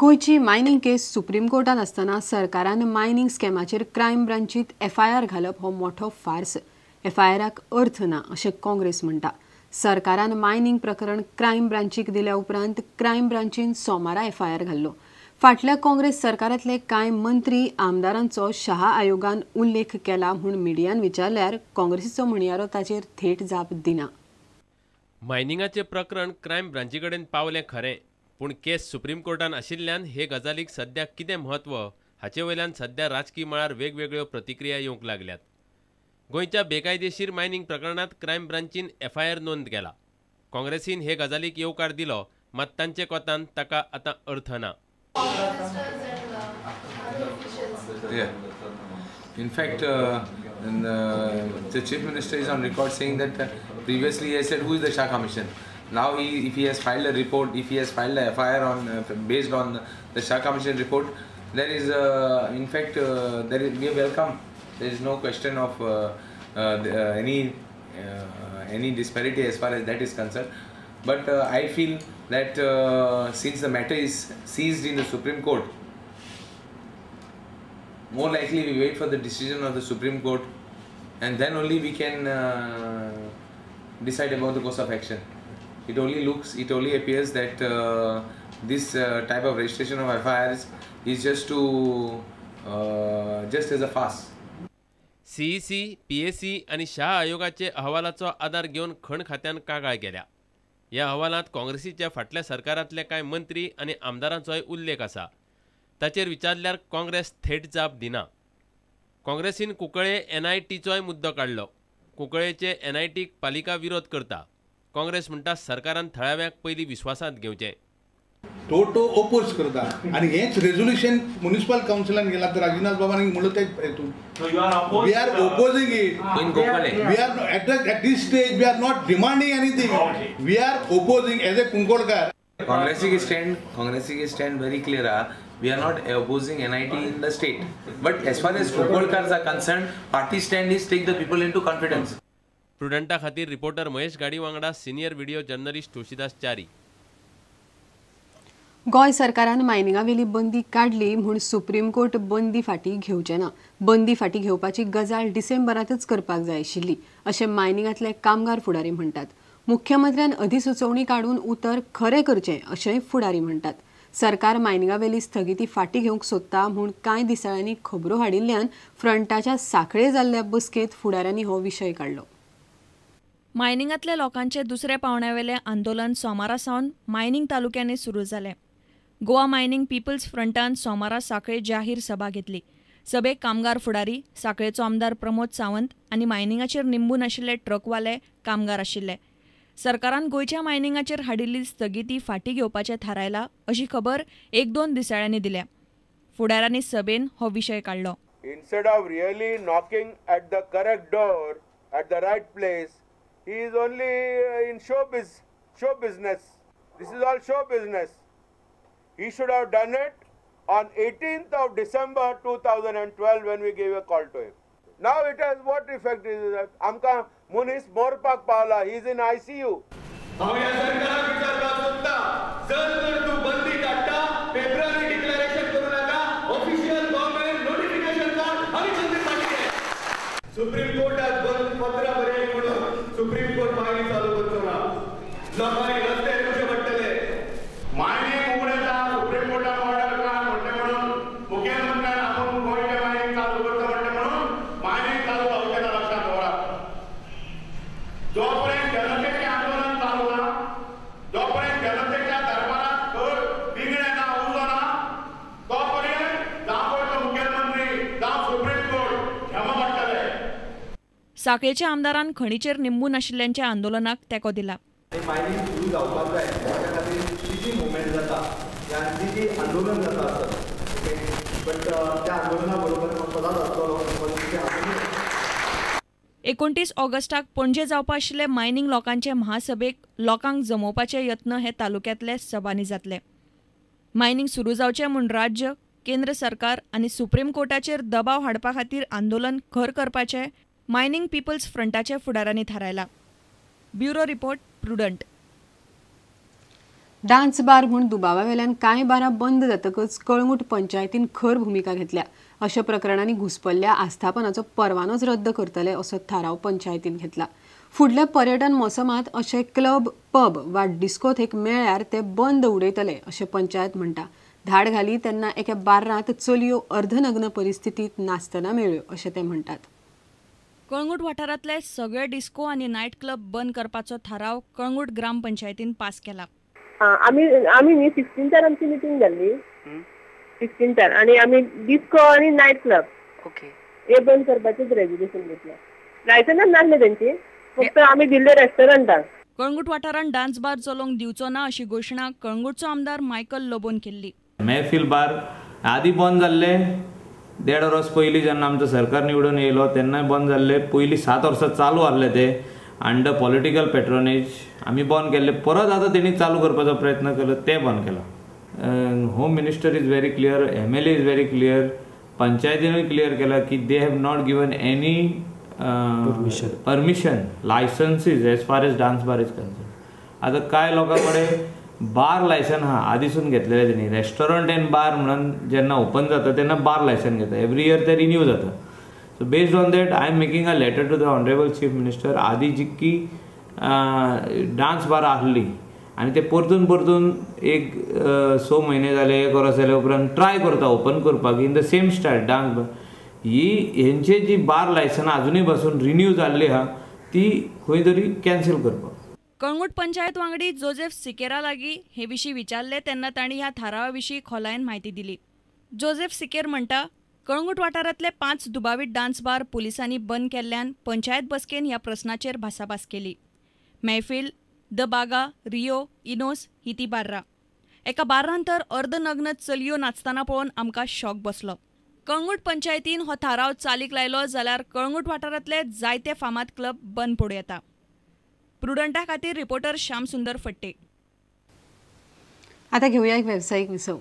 गोंयची मायनिंग केस सुप्रीम कोर्टात आसतना सरकारान मायनिंग स्कॅमाचेर क्रायम ब्रांचीत एफआयआर घालप हो मोठो फार्स. एफआयआराक अर्थ ना अशें काँग्रेस म्हणटा. सरकारान मायनिंग प्रकरण क्रायम ब्रांचीक दिल्या उपरांत क्रायम ब्रांचीन सोमारा एफआयआर घाल्लो. फाटल्या काँग्रेस सरकारांतले कांय मंत्री आमदारांचो शहा आयोगान उल्लेख केला म्हूण मिडियान विचारल्यार काँग्रेसीचो म्हणयारो ताचेर थेट जाप दिना. मायनिंगाचें प्रकरण क्रायम ब्रांची कडेन पावलें खरें, पूण केस सुप्रीम कोर्टान आशिल्ल्यान हे गजालीक सद्या कितें म्हत्व हाचे वयल्यान सद्या राजकी मळार वेगवेगळ्यो प्रतिक्रिया येवंक लागल्यात. गोंयच्या बेकायदेशीर मायनिंग प्रकरणांत क्रायम ब्रांचीन एफआयआर नोंद केला. काँग्रेसीन हे गजालीक येवकार दिलो, मात तांचे कोतान ताका आतां अर्थ ना. In fact, the Chief Minister is on record saying that previously he has said who is the Shah Commission. Now if he has filed a report, if he has filed a FIR on based on the Shah Commission report, there is in fact there is, we welcome. There is no question of any disparity as far as that is concerned. But I feel that since the matter is seized in the Supreme Court, more likely we wait for the decision of the Supreme Court, and then only we can decide about the course of action. It only looks, it only appears that this type of registration of FIRs is just to just as a farce. CEC, PAC आनी शाह आयोगाचे अहवालाचो आदार घेवन खण खात्यान कागाळ केल्या. ह्या अहवालांत काँग्रेसीच्या फाटल्या सरकारांतले कांय मंत्री आनी आमदारांचोय उल्लेख आसा. ताचेर विचारल्यार काँग्रेस थेट जाप दिना. काँग्रेसीन कुंकळे एनआयटीचोय मुद्दो काडलो. कुंकळेचे एनआयटीक पालिका विरोध करता. काँग्रेस म्हणटा सरकारान थळाव्यांक पयलीं विस्वासांत घेवचें. टोटो ओपोज करता आनी हेंच रेजोल्युशन म्युनिसिपल कावन्सिलान गेला तर राजीनाथ बाबांनी म्हणलं ते हेतून we are opposing it. We are at this stage we are not demanding anything. We are opposing as a Kunkolkar. काँग्रेसीक stand very clear आहा. We are not opposing NIT in the state. But as far as Kunkolkars are concerned, party stand is take the people into confidence. प्रुडंटा खातीर reporter Mahesh गाडी वांगडा senior video journalist Tulsidas Chari. Goa सरकारान मायनिंगावेली बंदी काडली म्हूण supreme court बंदी फाटी घेवचें ना. बंदी फाटी घेवपाची गजाल डिसेंबरांतच करपाक जाय आशिल्ली अशें मायनिंगांतले कामगार फुडारी म्हणटात. मुख्यमंत्र्यान अधिसुचोवणी काडून उतर खरें करचें अशेंय फुडारी म्हणटात. सरकार मायनिंगावेली स्थगिती फाटी घेवंक सोदता म्हूण कांय दिसाळ्यांनी खबरो हाडिल्ल्यान फ्रंटाच्या सांखळे जाल्ल्या बसकेंत फुडाऱ्यांनी हो विशय काडलो. मायनिंगांतल्या लोकांचे दुसऱ्या पावंड्यावेलें आंदोलन सोमारा सावन मायनिंग तालुक्यांनी सुरू जालें. गोवा मायनिंग पिपल्स फ्रंटान सोमारा सांखळे जाहीर सभा घेतली. सभेक कामगार फुडारी, सांखळेचो आमदार प्रमोद सावंत आनी मायनिंगाचेर निंबून आशिल्ले ट्रकवाले कामगार आशिल्ले. सरकारान गोंयच्या मायनिंगाचेर हाडिल्ली स्थगिती फाटी घेवपाचें थारायला अशी खबर एक दोन दिसाळ्यांनी दिल्या. फुडाऱ्यांनी सभेन हो विशय काडलो. Instead of really knocking at the correct door at the right place, he is only in show business. This is all show business. He should have done it on 18th of December 2012 when we gave a call to him. Now it has what effect is that? Amka munis morpak pavla, he is in ICU. हांव ह्या सरकाराक विचारपाक सोदता, जर तर तूं बंदी काडटा, फेब्रुवारी डिक्लेरेशन करूं नाका, ऑफिशियल गव्हर्नमेंट नोटिफिकेशन काड आनी बंदी फाटी घे. सुप्रीम कोर्टात बंद पत्रां बरयली म्हणून सुप्रीम कोर्ट मायनिंग चालू करचो ना. लोकांनी रस्त्यार येवचें पडटलें. मायनिंग उगडटा, सुप्रीम कोर्टान ऑर्डर काड म्हणलें म्हणून मुख्यमंत्र्यान आपूण गोंयचें मायनिंग चालू करता म्हणलें म्हणून मायनिंग चालू जावचें ना, लक्षांत दवरात. जोपर्यंत जनतेचें आंदोलन चालू ना, जोपर्यंत जनतेच्या दरबारात खर बिगडें ना, उजो ना, तोपर्यंत जावं गोंयचो मुख्यमंत्री जावं सुप्रीम कोर्ट क्षमा पडटले. सांखळेच्या आमदारान खणीचेर निंबून आशिल्ल्यांच्या आंदोलनाक तेंको दिला. मायनिंग सुरू जावपाक जाय त्या खातीर जी जी मुवमेंट जाता आनी जी जी आंदोलन जाता आसत, ओके, बट त्या आंदोलना बरोबर हांव सदांच आसतलो. 29 ऑगस्टाक पणजे जावपा आशिल्ले मायनिंग लोकांचे महासभेक लोकांक जमोवपाचे यत्न हे तालुक्यांतले सभांनी जातले. मायनिंग सुरू जावचें म्हूण राज्य, केंद्र सरकार आनी सुप्रीम कोर्टाचेर दबाव हाडपा खातीर आंदोलन खर करपाचें मायनिंग पिपल्स फ्रंटाच्या फुडाऱ्यांनी थारायला. Bureau report, Prudent. Dance bar म्हूण दुबावावेल्यान कांय बारां बंद जातकच कळंगूट पंचायतीन खर भुमिका घेतल्या. अशा प्रकरणांनी घुसपल्ल्या आस्थापनाचो परवानोच रद्द करतले असो थाराव पंचायतीन घेतला. फुडल्या पर्यटन मोसमांत अशे क्लब, पब वा डिस्कोथेक मेळ्ळ्यार ते बंद उडयतले अशें पंचायत म्हणटा. धाड घाली तेन्ना एका बार्रांत चलयो अर्धनग्न परिस्थितींत नाचतना मेळ्ळ्यो अशें ते म्हणटात. कळंगूट वाठारांतले सगळे डिस्को आनी नायट क्लब बंद करपाचो थाराव कळंगूट ग्रामपंचायतीन पास केला. आमी आमी न्ही 16तार आमची मिटींग जाल्ली, 16तार, आनी आमी डिस्को आनी नायट क्लब ओके हे बंद करपाचेच रेजोल्युशन घेतलें. लायसनच नासलें तेंची, फक्त आमी दिल्ले रेस्टॉरंटाक. कळंगूट वाठारांत डान्स बार चलोवंक दिवचो ना अशी घोशणा कळंगूटचो आमदार मायकल लोबोन केल्ली. महफील बार आदी बंद जाल्ले, 1.5 वर्स पयलीं जेन्ना आमचो सरकार निवडून येयलो तेन्नाय बंद जाल्ले. पयलीं 7 वर्सां चालू आहले ते अंडर पॉलिटिकल पेट्रोनेज, आमी बंद केल्ले. परत आतां तेणी चालू करपाचो प्रयत्न केलो, ते बंद केला. Home minister is very clear, MLA is very clear, पंचायतीनूय clear केला की they have not given any permission licenses as far as dance bar is concern. आतां कांय लोकां कडेन बार लायसन आहा आदीसून घेतलेलें तेणी. रेस्टॉरंट एंड बार म्हणून जेन्ना ओपन जाता तेन्ना बार लायसन घेता, एवरी इयर ते रिन्यू जाता. So based on that I am making a letter to the honourable chief minister. आदी जितकी डान्स बार आहली आनी ते परतून परतून एक 6 म्हयने जाले, 1 वर्स जाले उपरांत ट्राय करता ओपन करपाक in the same style dance bar. ही हेंचे जी बार लायसनां आजुनूय बसून रिन्यू जाल्ली आहा ती खंय तरी कॅन्सल करपाक. कळंगूट पंचायत वांगडी जोसेफ सिकेरा लागीं हे विशीं विचारले तेन्ना तांणी ह्या थारावा विशीं खोलायेन म्हायती दिली. जोसेफ सिकेर म्हणटा, कळंगूट वाठारांतले 5 दुबावीत डान्स बार पुलिसांनी बंद केल्ल्यान पंचायत बसकेन ह्या प्रस्नाचेर भासाभास केली. महफील, the Baga, Rio, Enos ही ती बार्रां. एका बार्रान तर अर्धनग्न चलयो नाचतना पळोवन आमकां शॉक बसलो. कळंगूट पंचायतीन हो थाराव चालीक लायलो जाल्यार कळंगूट वाठारांतले जायते फामाद क्लब बंद पडूं येता. प्रुडंटा खातीर रिपोर्टर श्याम सुंदर फट्टे. आता घेऊया एक व्यावसायिक विसव.